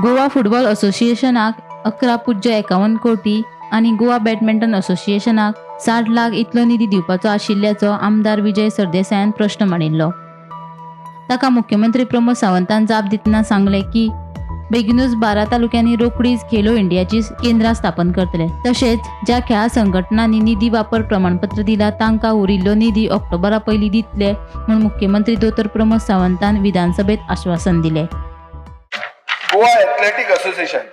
Goa football असोसिएशनाक 11.51 कोटी आनी Goa badminton असोसिएशनाक 60 lakh इतलो निधी दिवपाचो आशिल्ल्याचो आमदार विजय सरदेसायान प्रश्न मांडिल्लो. ताका मुख्यमंत्री प्रमोद सावंतान जाप दितना सांगले की बेगीनूच 12 तालुक्यांनी रोखडीच खेलो इंडियाची केंद्रां स्थापन करतले. तशेंच ज्या खेळां संघटनांनी निधी वापर प्रमाणपत्र दिला, तांकां उरिल्लो निधी ऑक्टोबरा पयलीं दितले म्हूण मुख्यमंत्री दोतोर प्रमोद सावंतान विधानसभेत आश्वासन दिले. गोवा एथलेटीक असोसिएशन,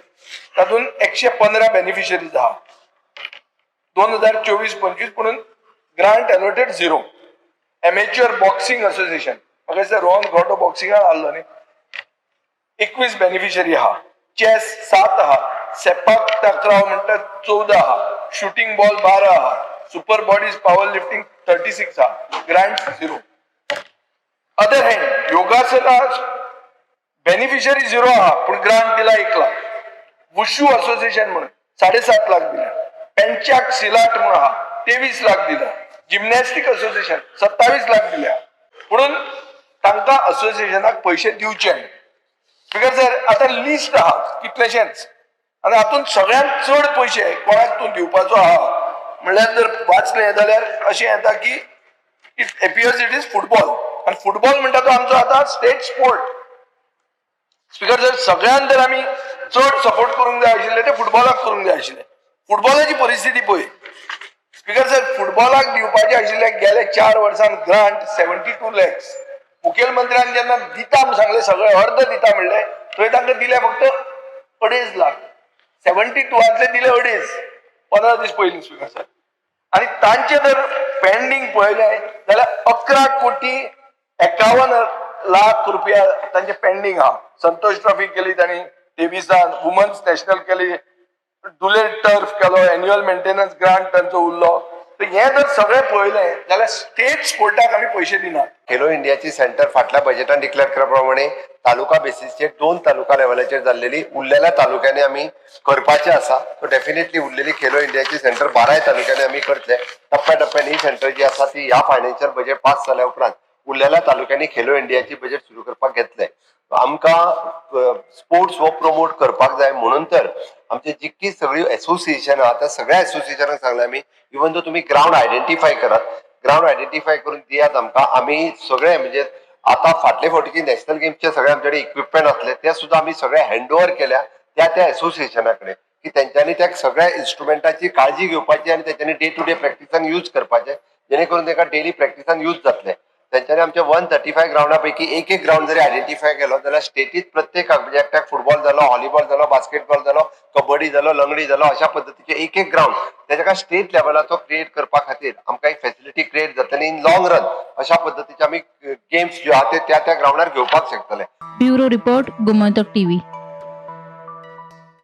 तातूंत 115 बेनिफिशरीज आहा 2024-25, पुणून grant allotted zero. Amateur boxing association, म्हाका दिसता रोहन खंवटो बॉक्सिंगान आहलो न्ही, 21 बेनिफिशरी आहा. चेस सात आहा. सेपाक टाकराव म्हणटा 14 आहा. शुटींग बॉल 12 आहा. सुपर बॉडीज पावर लिफ्टिंग 36 आहा, ग्रांट झिरो. अदर हँड, योगासना बेनिफिशरी झिरो आहा, पूण ग्रांट दिला 1 लाख. वुशू असोसिएशन म्हणून 7.5 लाख दिला. पेंचाक सिलाट म्हणून आहा, 23 लाख दिला. जिमनॅस्टिक असोसिएशन 27 लाख दिल्या, म्हणून तांकां असोसिएशनाक पयशे दिवचे. Because sir, आतां लिस्ट आहा कितलेशेच आनी हातूंत सगळ्यांत चड पयशे कोणाक तूं दिवपाचो आहा म्हणल्यार जर वाचलें जाल्यार अशें येता की it appears it is football. आनी फुटबॉल म्हणटा तो आमचो आतां स्टेट स्पोर्ट. स्पीकर जर, सगळ्यान जर आमी चड सपोर्ट करूंक जाय आशिल्ले, ते फुटबॉलाक करूंक जाय आशिल्ले. फुटबॉलाची परिस्थिती पळय स्पीकर सर. फुटबॉलाक दिवपाचे आशिल्ले गेले 4 वर्सान ग्रांट 72 लॅक्स. मुखेलमंत्र्यान जेन्ना दिता म्हूण सांगले, सगळे अर्द दिता म्हणले, थंय तांकां दिले फक्त 2.5 लाख. 72 आंतले दिले अडेज 15 दीस पयलीं स्पीकर सर. आनी तांचे जर पेंडींग पळयलें जाल्यार 11 कोटी 51 लाख रुपया तांचे पेंडींग आहा. संतोष ट्रॉफी केली तांणी 23 वुमन्स नॅशनल केली, दुलेर टर्फ केलो, एन्युअल मेंटेनन्स ग्रांट तांचो उरलो. तर हें जर सगळें पळयलें जाल्यार स्टेट स्पोर्टाक आमी पयशे दिनात. खेलो इंडियाची सेंटर फाटल्या बजेटान डिक्लेअर केल्या प्रमाणे तालुका बेसीसचेर दोन तालुका लेवलाचेर जाल्लेली, उरलेल्या तालुक्यांनी आमी करपाचे आसा. सो डेफिनेटली उरलेली खेलो इंडियाची सेंटर 12 तालुक्यांनी आमी करतले. टप्प्या टप्प्यान ही सेंटर जी आसा ती ह्या फायनान्शियल बजेट पास जाल्या उपरांत उरलेल्या तालुक्यांनी खेलो इंडियाची बजेट सुरू करपाक घेतले. आमकां स्पोर्ट्स हो प्रमोट करपाक जाय, म्हणून तर आमचे जितकी सगळी एसोसिएशन आहा, त्या सगळ्या एसोसिएशनाक सांगलें आमी, इवन दो तुमी ग्रावंड आयडेंटिफाय करात, ग्रावंड आयडेंटिफाय करून दियात आमकां. आमी सगळे, म्हणजे आता फाटले फावटीचे नॅशनल गेम्सचे सगळे आमचे कडेन इक्विपमेंट आसले, ते सुद्दां आमी सगळे हँड ओवर केल्या त्या त्या एसोसिएशना कडेन की तेंच्यांनी त्या सगळ्या इन्स्ट्रुमेंटाची काळजी घेवपाची आनी तेंच्यांनी डे टू डे प्रॅक्टिसान यूज करपाचे, जेणे करून ताका डेली प्रॅक्टिसान यूज जातले. तेंच्यांनी आमच्या 135 ग्रावंडा पैकी एक एक ग्रावंड जरी आयडेंटिफाय केलो जाल्यार स्टेटीत प्रत्येकाक, म्हणजे एकट्याक फुटबॉल जालो, व्हॉलीबॉल जालो, बास्केटबॉल जालो, कबड्डी जालो, लंगडी जालो, अशा पद्दतीचे एक एक ग्रावंड तेच्या स्टेट लेवलाचो क्रिएट करपा खातीर आमकां एक फेसिलिटी क्रिएट जातली. इन लॉंग रन अशा पद्दतीचे आमी गेम्स ज्यो आहा ते त्या त्या ग्रावंडार घेवपाक शकतले. Bureau report, Gomantak TV.